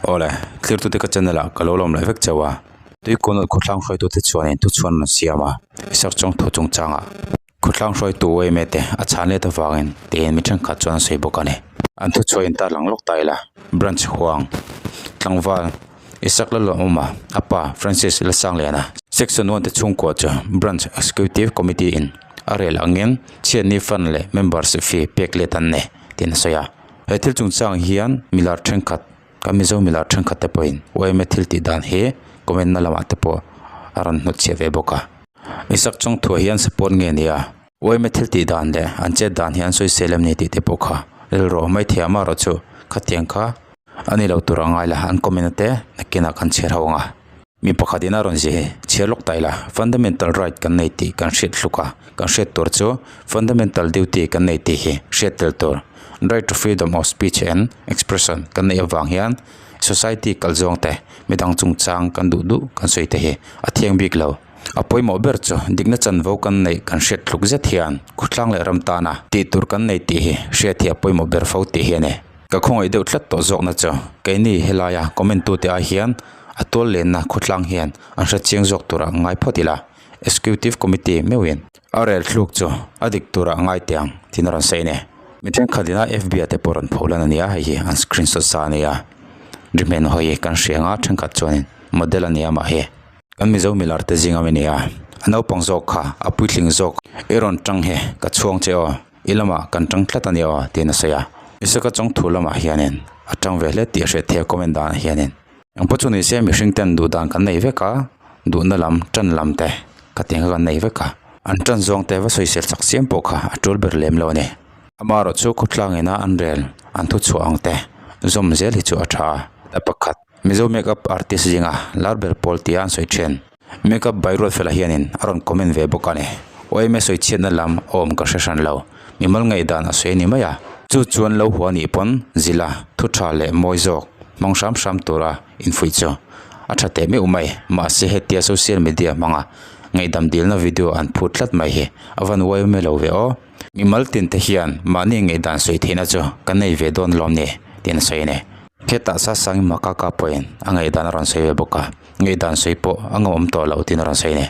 Awle, thlirtute ka channel ah ka lo lawm leh vek chauh a. Tuikawnawt khawthlang hruaitute chuanin thuchhuan rawn siam a, Isaac Chawngthu chungchangah khawthlang hruaitu yma te a chhan let avangin tiin mi thenkhat chuan an sawi bawk a ni. An thuchhuah in tarlang lawk ta ila, Branch Huang, Tlangval, Isaac Lalawmawma, a pa Francis Lasangliana, Section 1 te chhungkua chu Branch Executive Committee in a rel angin chhiatni fund leh members fee pek let an nei tiin a sawi a. He thil chungchang hian milar thenkhat kan Mizo milar thenkhat te pawhin yma thil tih dan hi comment na lamah te pawh a rawn hnawt chhiah ve bawk a. Isaac Chawngthuah hian support nge ni a? Yma thil tih dan leh an chet dan hi an sawi sel em ni tih te pawh kha rilru mai thiam a rawh chu khatiang kha a ni lo tur a ngai la an comment na te nakinah kan chhiar ho ang a. Mi pakhat in a rawn zih hi chhiar lawk ta ila fundamental right kan nei tih kan hriat hluk a, kan hriat tur chu fundamental duty kan nei tih hi hriat tel tur. Right to freedom of speech and expression kan neih avang hian society kal zawng te midang chungchang kan duh duh kan sawi te hi a thiang bik lo. A pawimawh ber chu dikna chanvo kan neih kan hriat hluk zet hian khawtlang leh ram tana tih tur kan nei tih hi hriat hi a pawimawh ber fo tih hi a ni. Ka khawngaih deuh tlat tawh zawkna chu keini helaia comment tute ah hian a tual lenna khawtlang hian an hre chiang zawk tura ngai phawt ila Executive Committee meuhin a rel thluk chu a dik tura ngai teh ang tiin a rawn sawi a ni. Mi thenkhat ina F_B ah te pawh rawn pho lan a ni a hei hi an screenshot sa a ni a Rimen hawi kan hria ang a thenkhat chuanin model a ni a mah hi. Kan Mizo milar te zing ami ni a, a naupang zawk kha a puitling zawk i rawn tang hi ka chhuang che aw, i lamah kan tang tlat a ni aw tiin a sawi a. Isaka Chawngthu lamah hianin a tang ve hle tih a hriat theih a comment danah hianin. Engpawh chu nise mihring ten duh dan kan nei vek a, duhna lam tan lam te khatiang kha kan nei vek a, an tan zawng te va sawisel chak chiam pawh kha a tul ber lem lo a ni. Amaherawhchu khawtlang ina an rel an thuchhuah ang te zawm zel hi chu a tha a, pakhat. Mizo makeup artist zinga lar ber pawl tia an sawi thin. Makeup by Ruatfela hianin a rawn comment ve bawk a ni. Yma sawi chhiatna lam a awm ka hre hran lo. Mimal ngaihdan a sawi a ni mai a. Chu chuan lo hua nih pawn zila thu tha leh mawi zawk hmang hram hram tura infuih chu a tha teh meuh mai. Mahse hetia social media hmanga ngaihdam dilna video an phut tlat mai hi a van yma lo ve aw. Mimal tin te hian mahni ngaihdan sawi theihna chu kan nei ve dawn lawm ni tiin a sawi a ni. Hetah Sasangin Makaka pawhin a ngaihdan a rawn sawi ve bawk a, ngaihdan sawi pawh a ngawm tawh loh tiin a rawn sawi a ni.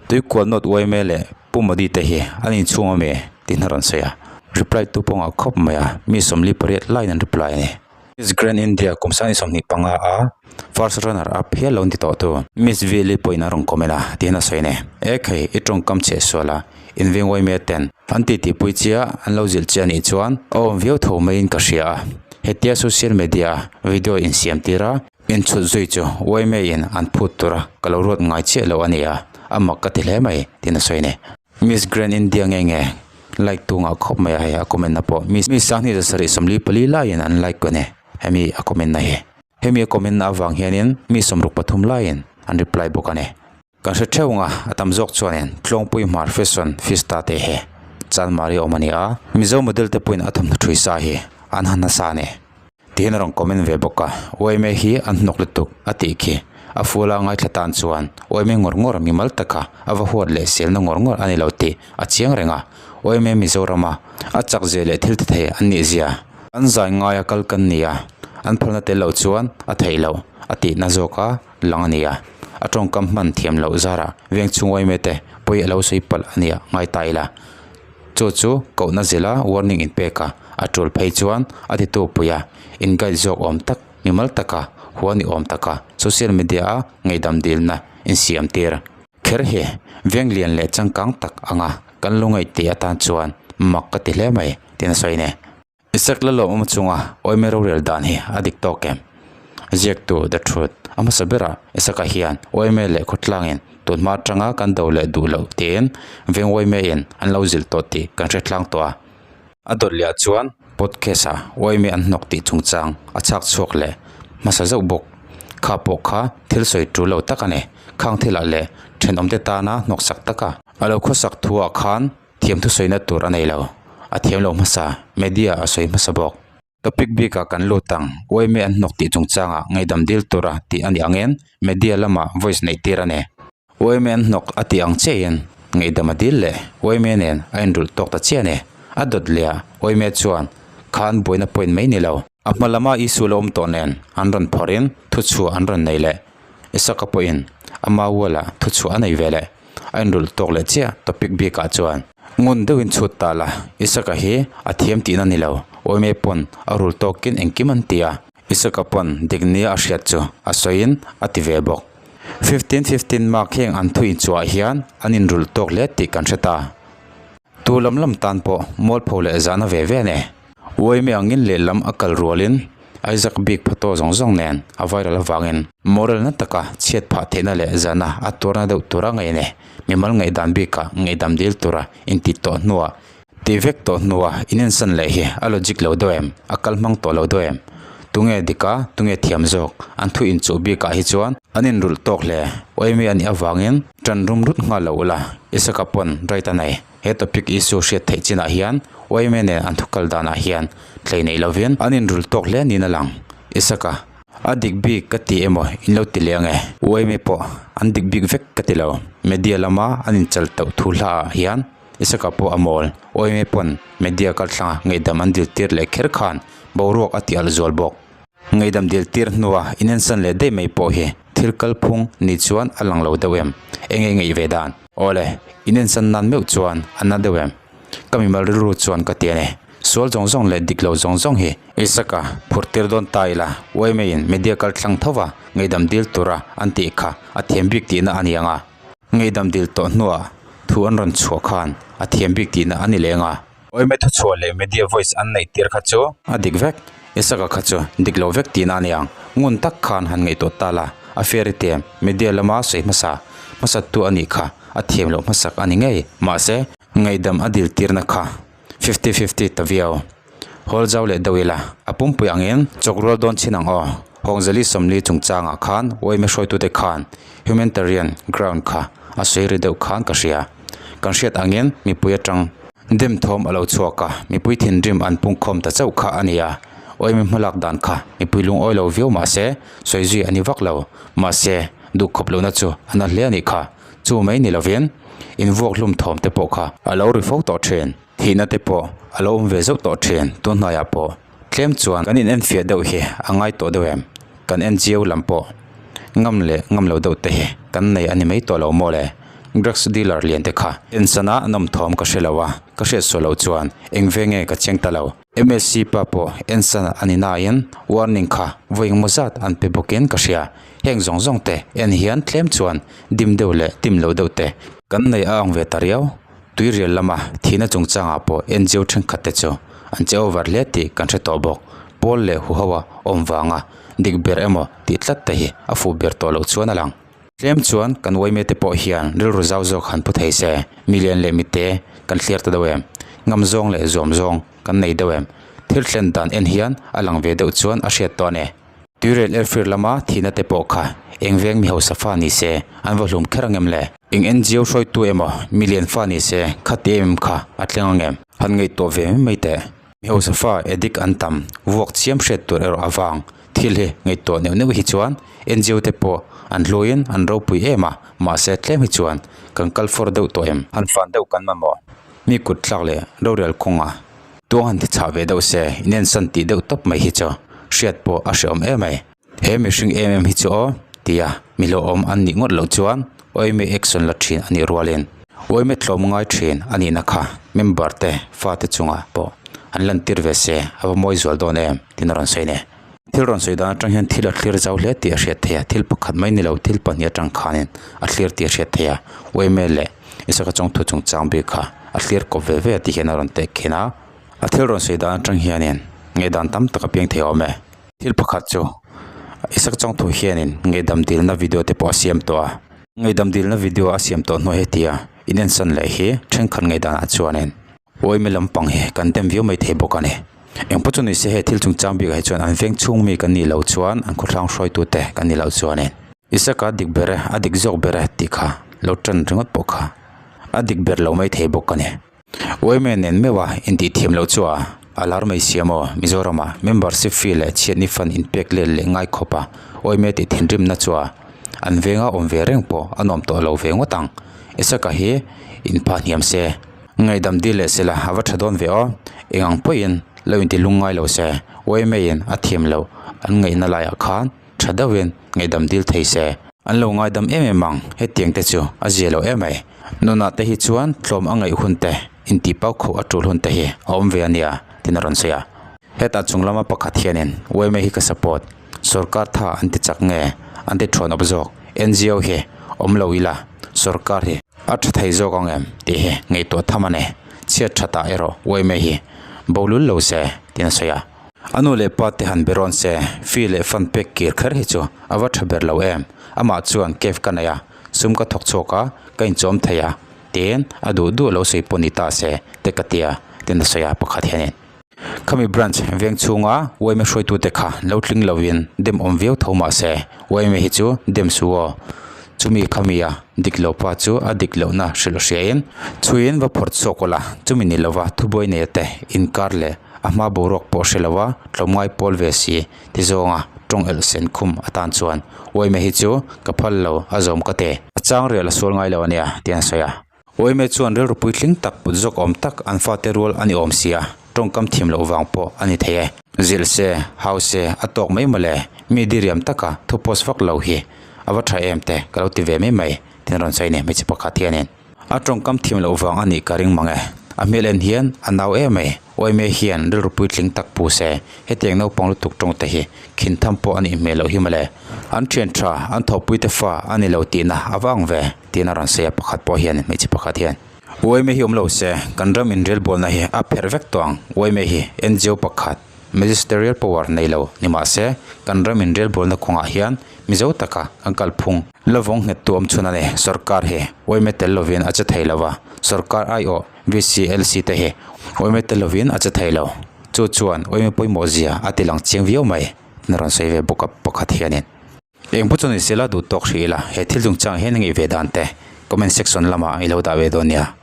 Tuikual North yma leh Pu Modi te hi an inchhung awm e tiin a rawn sawi a, reply tu pawh ngah khawp mai a, mi 48 laiin an reply a ni. Miss Grand India kum 2025 a first runner up hial lo ni tawh tu Miss Vili pawhin a rawn comment a tiin a sawi a ni. E khai i tawngkam chhe sual a, inveng yma ten an titipui chia an lo zilh che a nih chuan a awm viau tho maiin ka hria a. Hetia social media a video insiam tir a, inchhut zui chu yma in an phut tur a ka lo ruat ngai chiah lo a ni a, a mak ka ti hle mai tiin a sawi a ni. Miss Grand India nge nge like tu ngah khawp mai a hei a comment na pawh mi 2744 laiin an like a ni hemi a comment na hi. Hemi a comment na avang hianin mi 63 laiin an reply bawk a ni. Kan hre theuh ang a, a tam zawk chuanin Tlawngpui Hmar Fashion Fiesta te hi Chanmari awm a ni a, Mizo model te pawhin a thawmhnaw thui sa hi an han nasa a ni. Tihian a rawn comment ve bawk a, yma hi an hnawk lutuk a tih khi a fuala ngaithla tan chuan yma ngawr ngawr mimal taka a va huat leh selna ngawr ngawr a ni lo tih a chiang reng a, yma Mizorama a chak zia leh thil ti thei an nih zia an zai ngaia kal kan ni a, an phalna tel loh chuan a theih loh a tihna zawk a. lang a ni a, a tawngkam hman thiam loh zarah veng chhung yma te pawi a lo sawi palh a nia ngai ta ila. Chu chu kohna zela warning in pek a, a tul phei chuan a titu pui a, in guide zawk awm tak mimal taka huan ni awm taka social media a ngaihdam dilna in siam tir. Kher hi veng lian leh changkang tak anga kan lo ngaihti atan chuan mak ka ti hle mai tiin a sawi a ni. Isaac Lalawmawma chunga Awime rorel dan hi a dik tawk em? Ziaktu The Truth a hmasa berah Isaac-a hian Awime leh khawtlangin tun hma atanga kan do leh duh loh tiin veng Awime-in an lo zilh tawh tih kan hre tlang tawh a. A dawt leh ah chuan podcast-ah Awime an hnawk tih chungchang a chhak chhuak leh hmasa zauh bawk. Kha pawh kha thil sawi tul lo tak a ni. Khang thilah leh thenawmte tana hnawksak taka a lo khawsak thuah khan Thiam thusawina tur a nei lo. A thiam lo hmasa, media a sawi hmasa bawk. Topic bikah kan lut ang, yma an hnawk tih chungchangah ngaihdam dil tura tih a nih angin media lamah voice neih tir a ni. Yma an hnawk a tih ang chiahin ngaihdam a dil leh yma nen a inrulh tawk ta chiah a ni. A dawt leh ah yma chuan khan buaina point mai ni lo. A hma lama Isua lo awm tawh nen an rawn phawrhin thuchhuah an rawn nei leh. Isaka pawhin ama ualah thuchhuah a nei ve leh. A inrulh tawk leh chiah topic bikah chuan ngun deuhin chhut ta la, Isaka hi a thiam tihna ni lo, Awime pawn a rul tawkin engkim an ti a, Isaka pawn dik nia a hriat chu a sawiin a ti ve bawk. 15 15 mark heng an thu inchhuah hian an inrulh tawk hle tih kan hre ta. Tu lam lam tan pawh mualpho leh zahna ve ve a ni. Uaimi angin lehlam a kal rualin Isaac bik photo zawng zawng nen a viral avangin moral na taka chhiat phah theihna leh zahna a tuarna deuh tura ngaih a ni. Mimal ngaihdan bikah ngaihdam dil tura intih tawh hnuah tih vek tawh hnuah inensan leh hi a logic lo deuh em? A kal hmang tawh lo deuh em? Tunge dika, tunge thiam zawk? An thu inchuh bikah hi chuan an inrulh tawk hle. Uaimi a nih avangin Ṭan rum rut nghal lo ula, Isaka pawn right a nei. He topic issue hriat theih chinah hian yma nen an thukal danah hian thlei nei lovin an inrul tawk hle niin a lang. Isaka, A dik bik ka ti emaw in lo ti leh ange? Yma pawh an dik bik vek ka ti lo. Media lama an inchal tauh thu hlaah hian Isaka pawh a mawl. Yma pawn media kalthlanga ngaihdam an dil tir leh kher khan boruak a ti alh zual bawk. Ngaihdam dil tir hnua inensan leh daih mai pawh hi thil kalphung ni chuan a lang lo deuh em? Enge ngaih ve dan? Awle, inensan nan meuh chuan a na deuh em? Ka mimal rilru chuan ka ti a ni. Sual zawng zawng leh dik lo zawng zawng hi Isaka phurh tir dawn ta ila yma in media kaltlang tho va ngaihdam dil tura an tih kha a thiam bik tihna a ni ang a. Ngaihdam dil tawh hnuah thu an rawn chhuah khan a thiam bik tihna a ni leng a. Awime thuchhuah leh media voice an neih tir kha chu a dik vek. Isaka kha chu dik lo vek tihna a ni ang. Ngun tak khan han ngaihtuah ta la, a fair i tem, media lama sawi hmasa, hmasattu a nih kha a thiam loh hmasak a ni ngei. Mahse, ngaihdam a dil tirna kha fifty fifty ta viau. Hawl zau leh deuh ila, a pumpui angin chawk rual dawn chin ang aw. Hawngzali sawmli chungchangah khan yma hruaitute khan humanitarian ground kha a sawi ri deuh khan ka hria. Kan hriat angin mipui atang dem thawm a lo chhuak a, mipui thinrim an pungkhawm ta chauh kha a ni a. Yma hmalak dan kha mipui lungawi lo viau mahse sawi zui a ni vak lo. Mahse, duhkhawp lohna chu a na hle a nih kha. Chu mai ni lovin invuak hlum thawm te pawh kha a lo ri fo tawh thin. Thihna te pawh a lo awm ve zauh tawh thin tun hnaiah pawh tlem chuan kan in enfiah deuh hi a ngai tawh deuh em? Kan NGO lam pawh ngam leh ngam lo deuh te hi kan nei a ni mai tawh lo maw le? Drugs dealer lian te kha ensana an awm thawm ka hre lo a, ka hriat sual loh chuan eng ve nge ka chiang ta lo. MSC pa pawh ensan a ni nain warning kha vawi engmaw zat an pe bawkin ka hria. Heng zawng zawng te en hian tlem chuan dim deuh leh dim lo deuh te kan nei a ang ve ta riau. Tuirial lama thihna chungchangah pawh NGO thenkhat te chu an che over hle tih kan hre tawh bawk. Pawl leh huhoa awm vanga dik ber emaw tih tlat te hi a fuh ber tawh loh chuan a lang. Tlem chuan kan yma te pawh hian rilru zau zawk han pu thei se, milian leh mite kan thlir ta deuh em? Ngam zawng leh zuam zawng kan nei deuh em? Thil thlen dan en hian a lang ve deuh chuan a hriat tawh a ni. Tuirial airfield lama thihna te pawh kha eng veng mi hausa fa ni se an va hlum kher angem le? Eng NGO hruaitu emaw milian fa ni se khati em em kha a thleng angem? Han ngaihtuah ve mai mai teh. Mi hausa fa addict an tam, vuak chiam hriat tur erawh a vang. Thil hi ngaihtuah neuh neuh hi chuan NGO te pawh an hluiin an ropui em a, mahse tlem hi chuan kan kal fawr deuh tawh em? Han fan deuh kan mamawh. Mi kut thlak leh rorel kawngah Tuang han ti chhah ve deuh se, inensan tih deuh tawp mai hi chu hriat pawh a hreawm em mai. He mihring em em hi chu aw tia mi hlauhawm an nih ngawt loh chuan Oime action la thin a nih rualin Oime tlawm ngai thin a nihna kha member te fate chungah pawh an lantir ve se a va mawi zual dawn em tiin a rawn sawi nia. Thil rawn sawi dan atang hian thil a thlir zau hle tih a hriat theih a, thil pakhat mai ni lo thil pahnih atang khanin a thlir tih a hriat theih a, Oime leh Isaka chawngthu chungchang bik kha a thlir kawp ve ve tih hian a rawn teh khin a, a thil rawn sawi dan atang hianin ngaihdam tam tak a piang thei awm e. Thil pakhat chu Isaka chawngthu hianin ngaihdam dilna video te pawh a siam tawh a, ngaihdam dilna video a siam tawh hnuai hetia inensan leh hi thenkhat ngaihdanah chuanin Uaimi lampang hi kan dem viau mai thei bawk a ni. Engpawh chu nise hei thil chungchang bikah hi chuan an veng chhung mi kan nih loh chuan an khawthlang hruaitute kan nih loh chuanin Isaka dik ber e, a dik zawk ber e tih kha lo tan ringawt pawh kha a dik ber lo mai thei bawk a ni. Uaimi nen meuha intih thiam loh chu a a lar mai sia maw Mizoramah membership fee leh chhiatni fund inpek let leh ngai khawp a Uaimi tih thinrimna chu a an venga awm ve reng pawh a nuam tawh lo ve ngawt ang. Isaka hi inphah hniam se. Ngaihdam dil leh sela a va tha dawn ve aw. Eng ang pawhin lo inti lungngai lo se, yma-in a thiam loh an ngaihna laiah khan tha deuhin ngaihdam dil thei se. An lo ngaidam em em ang, hetiang te chu a zia lo em mai. Nunah te hi chuan tlawm a ngaih hun te, intih pau khauh a tul hun te hi a awm ve a nia, tiin a rawn sawi a. Hetah chung lama pakhat hianin yma hi ka support, sorkar tha an ti chak nge, an ti thuan awp zawk, ngo hi awm lo ila sorkar hi a tha thei zawk ang em tih hi ngaihtuah tham a ni. Chhiat thatah erawh yma hi bo lul lo se, tiin a sawi a. A nu leh pa te han be rawn se, fee leh fund pek kir kher hi chu a va tha ber lo em? Amah chuan cave ka nei a, sum ka thawk chhuak a, ka inchawm thei a, tiin a duh duh lo sawi pawh ni ta se te ka tia, tiin a sawi a pakhat hianin. Khami branch veng chhunga yma hruaitute kha lo tling lovin dem awm viau tho mah se, yma hi chu dem su aw. Chumi khami a dik lo pa chu a dik lohna hrilh hriain chhuiin va phawrh chhuak ula, chumi ni lova thubuai neia te inkar leh A hma boruak pawh hre lo a, tlawmngai pawl ve si ti zawnga tawng elh sen khum atan chuan Uaime hi chu ka phal lo a zawm ka te. A chang rial a sual ngai lo ania tiin a sawi a. Uaime chuan rilru puitling tak put zawk awm tak an fate rual a ni awm si a, tawngkam thiam loh vang pawh a ni thei e. Zilh se, hau se, a tawk mai mawle, mi diriam taka thu post vak lo hi a va tha em te ka lo ti ve mai mai tiin a rawn sawi a ni hmeichhe pakhat hianin. A tawngkam thiam loh vang a nih ka ring mang e. A hmel en hian a nau em mai. Uaime hian rilru puitling tak pu se, hetiang naupang lutuk tawng te hi khin tham pawh a nih hmel loh hi mawle. An thian tha, an thawhpui te fa a ni lo tihna a va ang ve, tiin a rawn sawi a pakhat pawh hian hmeichhe pakhat hian. Uaime hi awm lo se, kan ram inrelbawlna hi a pherh vek tawh ang. Uaime hi ngo pakhat, magisterial power nei lo ni mah se, kan ram inrelbawlna kawngah hian Mizo taka kan kalphung la vawng nghet tu awm chhun a ni. Sorkar hi yma tel lovin a che thei lo va, sorkar aiawh VCLC te hi yma tel lovin a che thei lo. Chu chuan yma pawimawh zia a ti lang chiang viau mai na rawn sawi ve bawk a pakhat hianin. Eng pawh chu ni sela duh tawk hrih ila he thil chungchang hian a ngeih ve dan te comment section lamah i lo dah ve dawn nia.